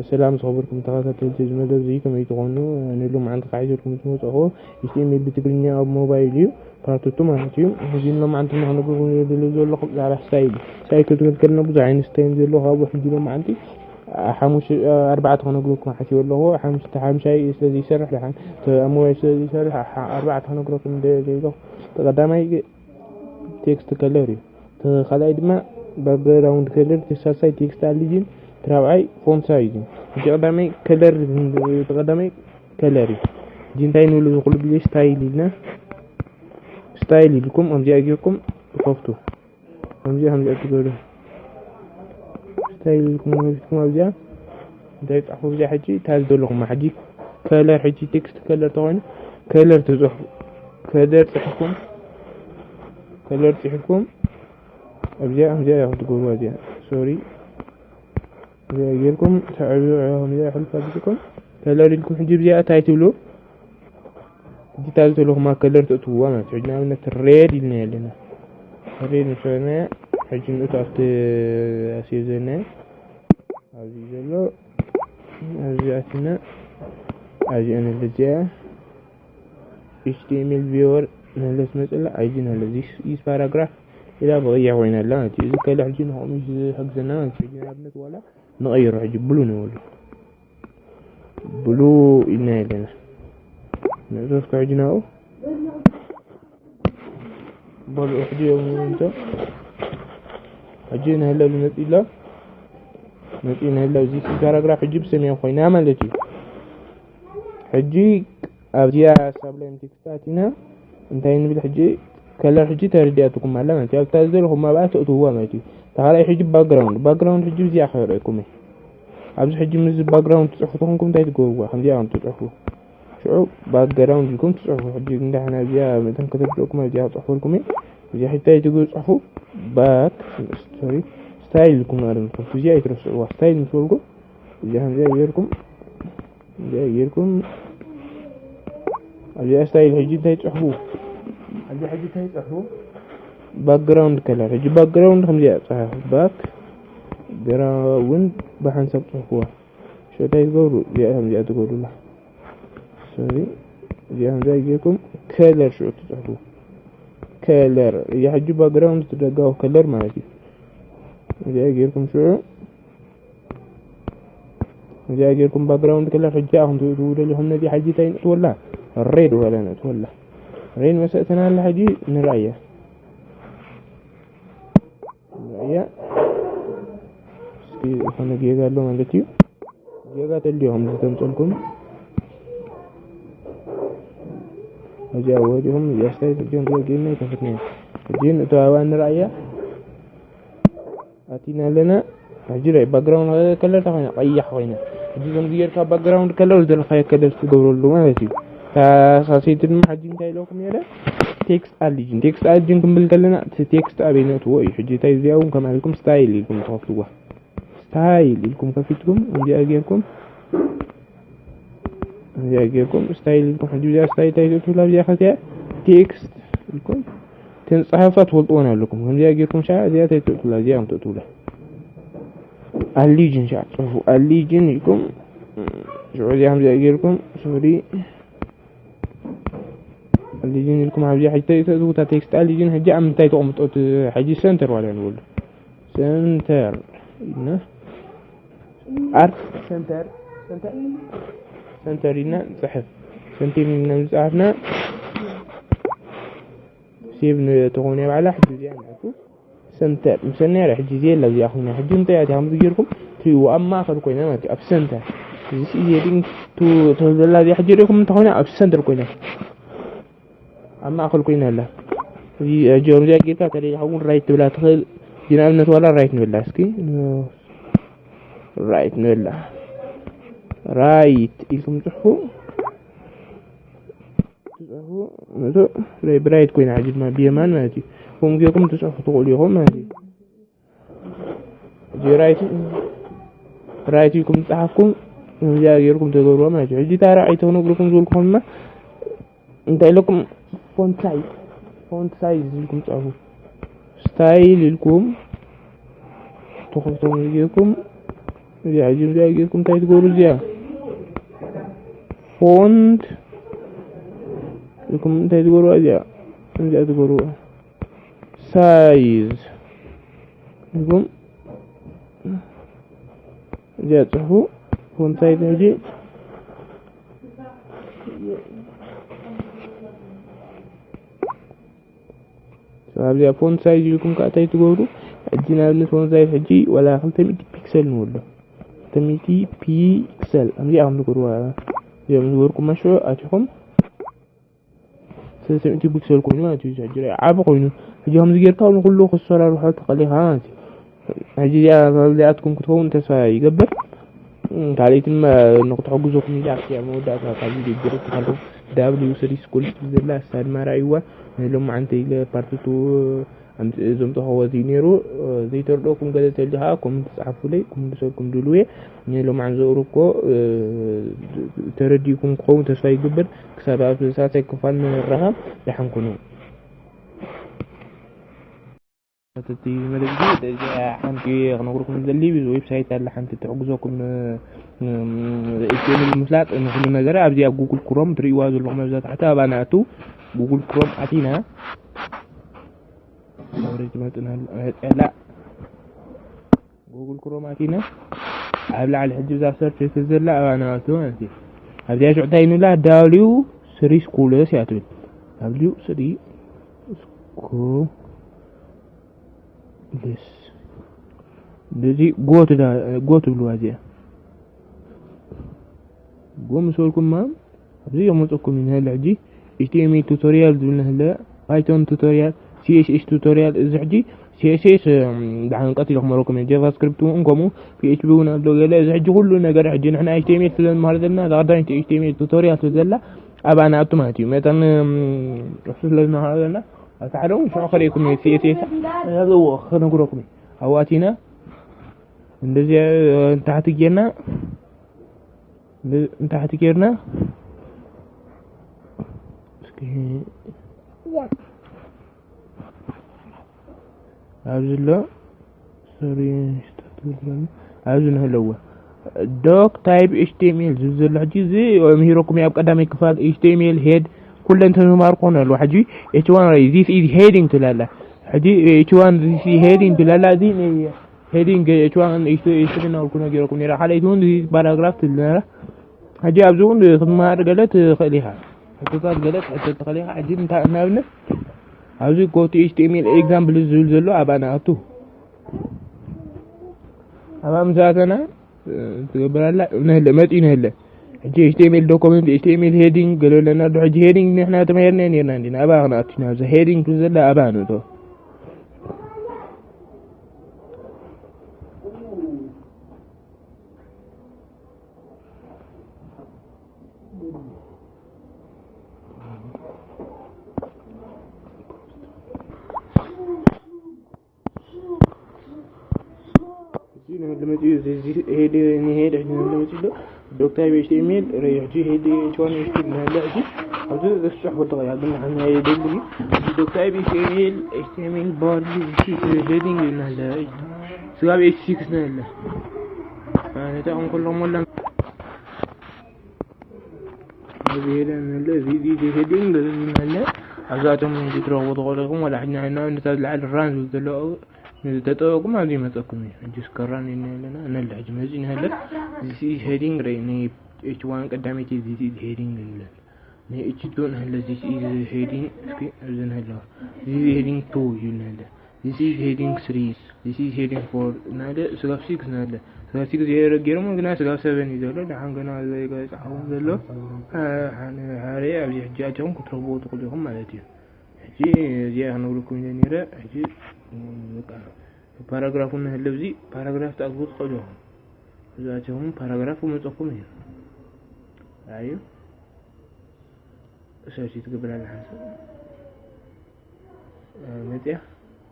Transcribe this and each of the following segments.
ሰላም ዝኸበርኩም ተኸታተልቲ እዚ መደብ እዚ ከመይ ትኾኑ? ንሎማዓንቲ ከዓ ሒዘልኩም ዝመፅእኹ ኤች ቲ ኤም ኤል ብትግርኛ ኣብ ሞባይል እዩ፣ ፓርት ቱ ማለት እዩ። እዚ ንሎማዓንቲ ክነግረኩም ዝደሊ ዘለኹ ብዛዕባ ስታይል። ስታይል ክትብል ከለና ብዙሕ ዓይነት ስታይል ዘሎ ካብኡ ሕጂ ሎማዓንቲ ሓሙሽ ኣርባዕተ ክነግረኩም ሓሲበ ኣለኹ። ሓሙሽተ ሓምሻይ ስለ ዘይሰርሕ ደሓን ተ- ኣብ ሞባይል ስለ ዘይሰርሕ ሓ- ኣርባዕተ ክነግረኩም ደሊ ኣለኹ። ተቐዳማይ ቴክስት ከለር እዩ። እቲ ካልኣይ ድማ ባክግራውንድ ከለር፣ እቲ ሳልሳይ ቴክስት ኣሊጅን፣ እቲ ራብዓይ ፎንት ሳይዝ እዩ። እቲ ቀዳማይ ከለር፣ እቲ ቀዳማይ ከለር እዩ። እዚ እንታይ ንብሎ እዚ ኩሉ ግዜ ስታይል ኢልና፣ ስታይል ኢልኩም ከምዚኣ ጌርኩም ትኸፍቱ። ከምዚኣ ከምዚኣ ትገብሩ። ስታይል ኢልኩም ከፊትኩም ኣብዚኣ እንታይ ትፅሕፉ? ኣብዚኣ ሕጂ ታዝ ዘለኹም ሕጂ ከለር፣ ሕጂ ቴክስት ከለር ተኾይኑ ከለር ትፅሕፉ። ከለር ፅሕፍኩም፣ ከለር ፅሒፍኩም ኣብዚኣ ከምዚኣ ኢኹም ትገብሩዋ። እዚኣ ሶሪ፣ እዚኣ ጌርኩም ተዕብዩ ከምዚኣ ሕልፍ ኣቢልኩም ከለር ኢልኩም ሕጂ ኣብዚኣ እንታይ ትብሉ? ዲታ ዝተለኹማ ከለር ተእትውዋ ማለት እዩ። ሕጂ ንኣብነት ሬድ ኢልና ኣለና። ሬድ ምስ በልና ሕጂ ንእቱ ኣብቲ ኣስዮ ዘለና ኣብዚ ዘሎ ኣብዚ ኣትና ኣብዚ ኣነ ለዚኣ ኤች ቲ ኤም ኤል ቪወር ነለ ትመፅላ ኣይጂ ነለ ዚስ ኢዝ ፓራግራፍ ኢላ ብቐያ ኮይና ኣላ ማለት እዩ። እዚ ከለ ሕጂ ንኸምኡ ዝሕግዘና ማለት እዩ። ሕጂ ንኣብነት ዋላ ንቐይሮ ሕጂ ብሉ ንበሉ። ብሉ ኢልና ኣለና። ንእቶት ከሕጂ ናብኡ በሉ። ሕጂ እዮም እንተ ሕጂ ንህለሉ መፂላ መፂ ንህለው እዚ ፓራግራፍ ሕጂ ብሰማያዊ ኮይና ማለት እዩ። ሕጂ ኣብዚኣ ሳብላይም ቴክስት ኣቲና እንታይ ንብል ሕጂ? ከለር ሕጂ ተረዲኣትኩም ኣላ ማለት እዩ። ኣብታ ዝደለኹም ኣብኣ ተእትውዋ ማለት እዩ። ተኻልኣይ ሕጂ ባክግራውንድ፣ ባክግራውንድ ሕጂ ብዚኣ ክረእኩም እዩ። ኣብዚ ሕጂ ምስ ባክግራውንድ ትፅሕፉ ተኾንኩም እንታይ ትገብርዋ? ከምዚኣ ከም ትፅሕፉ ሽዑ ባክግራውንድ ኢልኩም ትፅሕፉ። ሕጂ እንዳሕና እዚኣ መተን ከተብደኩም እዚኣ ክፅሕፈልኩም እየ። እዚኣ ሕጂ እንታይ ትግብሩ? ፅሕፉ ባክ ሶሪ ስታይል ኢልኩም ንቐደም ትኸፍቱ። እዚኣ ኣይትረስዕዋ። ስታይል ምስ በልኩም እዚኣ ከምዚኣ ጌርኩም እዚኣ ጌርኩም ኣብዚኣ ስታይል ሕጂ እንታይ ትፅሕፉ? ኣብዚ ሕጂ እንታይ ትፅሕፉ? ባክግራውንድ ከለር። ሕጂ ባክግራውንድ ከምዚኣ ፅሓፉ። ባክ ግራውንድ ብሓንሳብ ፅሕፍዋ። ሽዑ እንታይ ትገብሩ? እዚኣ ከምዚኣ ትገብሩላ። ሶሪ እዚኣ ከምዚኣ ጌርኩም ከለር ሽዑ ትፅሕፉ። ከለር እያ ሕጂ ባክግራውንድ ትደጋዊ ከለር ማለት እዩ። እዚኣ ጌርኩም ሽዑ እዚኣ ጌርኩም ባክግራውንድ ከለር ሕጂ ኣኹም ትብሉ ደሊኹም ነዚ ሕጂ እንታይ ንእትወላ? ሬድ ወላ ንእትወላ። ሬድ መሰእተና ኣላ ሕጂ ንርኣያ። ንርኣያ። እስኪ ዝኾነ ጌጋ ኣሎ ማለት እዩ። ጌጋ ተልዮ ከም ዝተምፀልኩም እዚኣ ወዲኹም እዚኣ ስታይ ሕጂ ንሪኦ ጌና ይከፍትና። ሕጂ ንእተዋባ ንርኣያ። ኣቲና ኣለና። ሕጂ ራይ ባክግራውንድ ከለር እንታይ ኮይና? ቀያሕ ኮይና። ሕጂ ከምዚ ጌርካ ባክግራውንድ ከለር ዝደለኻዮ ከለር ትገብረሉ ማለት እዩ። እታ ሳሰይቲ ድማ ሕጂ እንታይ ኢለኩም ነይረ? ቴክስት ኣሊጅን። ቴክስት ኣሊጅን ክንብል ከለና እቲ ቴክስት ኣበይ ነእትዎ እዩ። ሕጂ እንታይ እዚኣ እውን ከም ኣልኩም ስታይል ኢልኩም ትኸፍትዋ። ስታይል ኢልኩም ከፊትኩም እዚኣ ጌርኩም እዚኣ ጌርኩም ስታይል ኢልኩም ሕጂ እዚኣ ስታይል እንታይ ትእትውላ እዚኣ ከዚኣ ቴክስት ኢልኩም ተንጽሓፋ ትፈልጥዎን ኣለኩም። ከምዚኣ ጌርኩም ሻ እዚኣ እንታይ ትእትውላ እዚኣ ከም ትእትውላ ኣሊጅን ሻ ጽሑፉ ኣሊጅን ኢልኩም ሽዑ እዚኣ ከምዚኣ ጌርኩም ሶሪ ኣሊጅን ኢልኩም ኣብዚ ሕጂ ተእትውታ ቴክስት ኣሊጅን ሕጂ ኣብ ምንታይ ተቐምጦ እቲ ሕጂ ሰንተር ዋላ ንበሉ ሰንተር ኢልና ኣርት ሰንተር ሰንተር ሰንተር ኢልና ንጽሕፍ ሰንተር ኢልና ዝጸሓፍና ሴቭ ንተኾነ ባዕላ ሕጂ እዚኣ ንኣቱ ሰንተር ምሰና ያለ ሕጂ እዚኣ የላ እዚኣ ኮይና ሕጂ እንታይ እያ ከም ዝጌርኩም ትሪእዎ ኣብ ማእከል ኮይና ማለት እዩ ኣብ ሰንተር እዚ ስኢዜ ድን ቱ ተዘላ እዚኣ ሕጂ ሪእኩም እንተኾይና ኣብ ሰንተር ኮይና ኣብ ማእከል ኮይና ኣላ እዚ ሕጂ ከምዚኣ ጌርካ ተደሊኻ እውን ራይት ትብላ ትኽእል እዚ ንኣብነት ዋላ ራይት ንብላ እስኪ ራይት ንብላ ራይት ኢልኩም ጽሕፉ ትጽሕፉ ነቶ ብራይት ኮይና ሕጂ ድማ ብየማን ማለት እዩ ከምኡ ጌርኩም ትጽሕፉ ትኽእሉ ኢኹም ማለት እዩ ሕጂ ራይት ራይት ኢልኩም ዝጸሓፍኩም እዚኣ ጌርኩም ተገብርዎ ማለት እዩ ሕጂ ታራ ኣይተነግርኩም ዝብልኩም ድማ እንታይ ኢለኩም ፎንት ሳይዝ ፎንት ሳይዝ ኢልኩም ጽሕፉ ስታይል ኢልኩም ትኸፍቶም ጌርኩም እዚኣ ሕጂ እዚኣ ጌርኩም እንታይ ትገብሩ? እዚኣ ፎንት ኢልኩም እንታይ ትገብሩ? እዚኣ እዚኣ ትገብሩ ሳይዝ ኢልኩም እዚኣ ጽሕፉ። ፎንት ሳይዝ ሕጂ ኣብዚኣ ፎንት ሳይዝ ኢልኩም ከዓ እንታይ ትገብሩ? ሕጂ ንኣብነት ፎንት ሳይዝ ሕጂ ዋላ ክልተ ሚእቲ ፒክሰል ንወሎ። ክልተ ሚእቲ ፒክሰል። ኣብዚኣ ከም ትገብርዋ እዚኦም ዝገበርኩም መሽዑ ኣቲኹም ሰለስተ ሚእቲ ፒክሰል ኮይኑ ማለት እዩ። ሕጂ ርኣ፣ ዓቢ ኮይኑ። ሕጂ ከምዚ ጌርካ ንኹሉ ክሰራርሖ ትኽእል ኢኻ ማለት እዩ። ሕጂ እዚኣ ካብዚኣትኩም ክትኸውን ተስፋ ይገብር። እም፣ ካልኣይትም፣ እ፣ ንክትሕግዘኩም ኢላ ኣብቲ ኣብ መወዳእታ ካብ ቪድዮ ገይረ ትሓልፉ። ዳብሊው ስሪ ስኩል ትብል ዘላ እሳ ድማ ረኣይዋ። ናይ ሎማዓንቲ ኢለ ፓርት ቱ ኣምጽ-፣ ዘምጽእዎ እዚ ነይሩ። እ፣ ዘይተረድኦኩም ገለ ተልዩ ከዓ ኮመንት ጸሓፉለይ፣ ክምልሰልኩም ድሉው እየ። ናይ ሎማዓንቲ ዘቕርብኩዎ፣ እ፣ ተረዲእኩም ክኸውን ተስፋ ይገብር። ክሳብ ኣብ ሳልሳይ ክፋል ንራኸብ። ደሓን ኩኑ። እቲ መደብ እዚ፣ እዚ ሓንቲ ክነግረኩም ዝደሊ ዌብሳይት ኣላ፣ ሓንቲ ትሕግዘኩም ን-፣ ን-፣ ኤች ቲ ኤም ኤል ንምፍላጥ ንኩሉ ነገር። ኣብዚ ኣብ ጉግል ክሮም ትርእይዋ ዘለኹም ኣብዛ ታሕቲ ኣብኣ ንኣቱ። ጉግል ክሮም ኣቲና። ወረድ መጥና ኣላ። ጉግል ክሮም ኣቲና። ኣብ ላዕሊ ሕጂ ብዛ ሰርች ትብል ዘላ ኣብኣ ንኣቱ ማለት እዩ። ኣብዚኣ ሽዑ እንታይ ንብላ? ዳብሊው ስሪ ስኩልስ እያ ትብል። ዳብሊው ስሪ ስኩልስ። በዚ ጎ ትዳ-፣ ጎ ትብልዋ እዚኣ። ጎ ምስ በልኩማ ኣብዚ የመፀኩም እዩ። ንህለ ሕጂ ኤች ቲ ኤም ኤል ቱቶሪያል ዝብል ንህለ፣ ፓይቶን ቱቶሪያል፣ ሲ ኤስ ኤስ ቱቶሪያል። እዚ ሕጂ ሲ ኤስ ኤስ፣ እም፣ ደሓን ቀፂለ ክመረኩም እየ። ጃቫስክሪፕት እውን ከምኡ፣ ፒ ኤች ፒ እውን ኣሎ ገለ። እዚ ሕጂ ኩሉ ነገር ሕጂ ንሕና ኤች ቲ ኤም ኤል ስለ ንመሃር ዘለና፣ እዛ ቀዳመይቲ ኤች ቲ ኤም ኤል ቱቶሪያል ስለ ዘላ፣ ኣብኣ ንኣቱ ማለት እዩ። መጠን፣ እም፣ እሱ ስለ ንመሃር ዘለና፣ ኣብቲ ሓደ እውን ሽዑ ከርእየኩም እየ። ሲ ኤስ ኤስ፣ እዛ ዘዎ ክነግረኩም እየ። ኣብኡ ኣቲና፣ እንደዚኣ፣ እ፣ ንታሕቲ ጌርና፣ ን-፣ ንታሕቲ ጌርና፣ እስኪ፣ ኣብዚ ኣሎ፣ ሶሪ፣ ስህተት ገይረ፣ ኣብዚ ንህለዎ፣ ዶክ ታይፕ ኤች ቲ ኤም ኤል ዝብል ዘሎ፣ ሕጂ እዚ ምሂረኩም እየ ኣብ ቀዳማይ ክፋል፣ ኤች ቲ ኤም ኤል ሄድ፣ ኩለን ተምሃር ኮነ ኣለዋ። ሕጂ ኤች ዋን ራይ፣ this is heading ትብል ኣላ። ሕጂ ኤች ዋን this is heading ትብል ኣላ። እዚ ናይ ሄዲንግ ኤች ዋን ኤች ቱ፣ ኤች ትሪ እናበልኩ ነጊረኩም ነይረ። ካልኣይቲ እውን እዚ ፓራግራፍ ትብል ነይራ። ሕጂ ኣብዚ እውን ክትመሃር ገለ ትኽእል ኢኻ። ሕቶታት ገለ ክትሕተት ትኽእል ኢኻ። ሕጂ እንታ-፣ ንኣብነት ኣብዚ go to ኤች ቲ ኤም ኤል ኤግዛምፕል ዝብል ዘሎ ኣብኣ ንኣቱ። ኣብኣ ምስ ኣተና፣ እ፣ ትገብር ኣላ። ነህለ፣ መፂኡ ነህለ። ሕጂ ኤች ቲ ኤም ኤል ዶኩመንት፣ ኤች ቲ ኤም ኤል ሄዲንግ ገለ ኣለና ዶ? ሕጂ ሄዲንግ ንሕና ተማሂርና ነይርና እንዲና። ኣብኣ ክንኣቱ ኢና። ኣብዚ ሄዲንግ ትብል ዘላ ኣብኣ ንእቶ። እዚ ንህሊ መፂኡ፣ እዚ፣ እዚ ሄድ፣ ንሄድ ሕጂ ንህሊ መፂኡ ኣሎ። ዶክተር ኤች ቲ ኤም ኤል ሬ፣ ሕጂ ሄድ ኤች ዋን ኤች ቱ ንህሊ ሕጂ ኣብዚ ዝፅሑፍ ወዲ ቀያ ግን ንሓና የደሊ። እዚ ዶክተር ኤች ቲ ኤም ኤል፣ ኤች ቲ ኤም ኤል ባር፣ እዚ ሄዲንግ ንህሊ። ስጋብ ኤች ሲክስ ንህሊ። ማለት ኣሁን ኩሎም ወላ እዚ ሄደ ንለ፣ እዚ፣ እዚ፣ እዚ ሄዲንግ እዚ ንለ፣ ኣብዛቶም እዚ ትረኽቡ ትኽእሉ ኢኹም። ዋላ ሕጂ ንሕና ንታ ዝለዓለ ራን ዝብል ዘሎ ተጠበቁም ኣብዚ ይመፀኩም እዩ። ሕጂ እስከ ራን ኢና ኣለና፣ ነለ ሕጂ መፂ ንህለ፣ this is heading ሬ፣ ን ኤች ዋን ቀዳመይቲ this is heading ንለ፣ ን ኤች ቱ ንህለ፣ this is heading፣ እስኪ እዚ ንህለ፣ this is heading two እዩ ንህለ። This is heading three, this is heading four እናለ ስጋብ ሲክስ እናለ። ስጋብ ሲክስ ገይረ-፣ ገይሮም ግና ስጋብ ሰቨን እዩ ዘሎ። ደሓን ገና ዘይገጻ ክኸውን ዘሎ። አ፣ ሓነ ሓደ ኣብዚ ሕጂ ኣጆኹም ክትረኽብዎ ትኽእሉ ኢኹም ማለት እዩ። ሕጂ እዚኣ ክነግረኩም ኢለ ነይረ። ሕጂ፣ ም፣ በቃ ፓራግራፍ እውን ንህልው፣ እዚ ፓራግራፍ ትኣትዉ ትኽእሉ ኢኹም። እዚ ኣጆኹም ፓራግራፍ ክመፀኩም እዩ። ኣዩ። ሰርች ትገብር ኣላ ሓንሳብ። እ፣ መፅያ።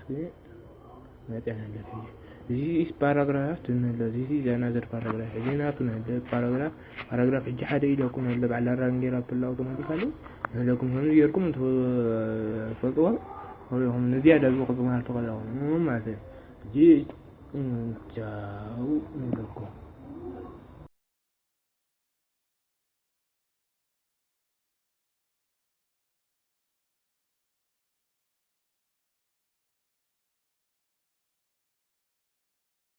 እስኪ መፅያ ንህለ ሕጂ። This is paragraph ትብል ንህለ። This is another paragraph። ሕጂ ናቱ ንህለ ፓራግራፍ፣ ፓራግራፍ ሕጂ ሓደ ኢለኩም ንህለ። ባዕላ ራን ጌራ ትላውጡ ንህልካሉ። ንህለኩም ከምዚ ጌርኩም ትፈልጥዎ። ንህለኩም ንዝያዳ ዝወቅ ዝመሃር ተኸለኹም ማለት እዩ። ሕጂ፣ እ፣ ቻው ንህለኩም።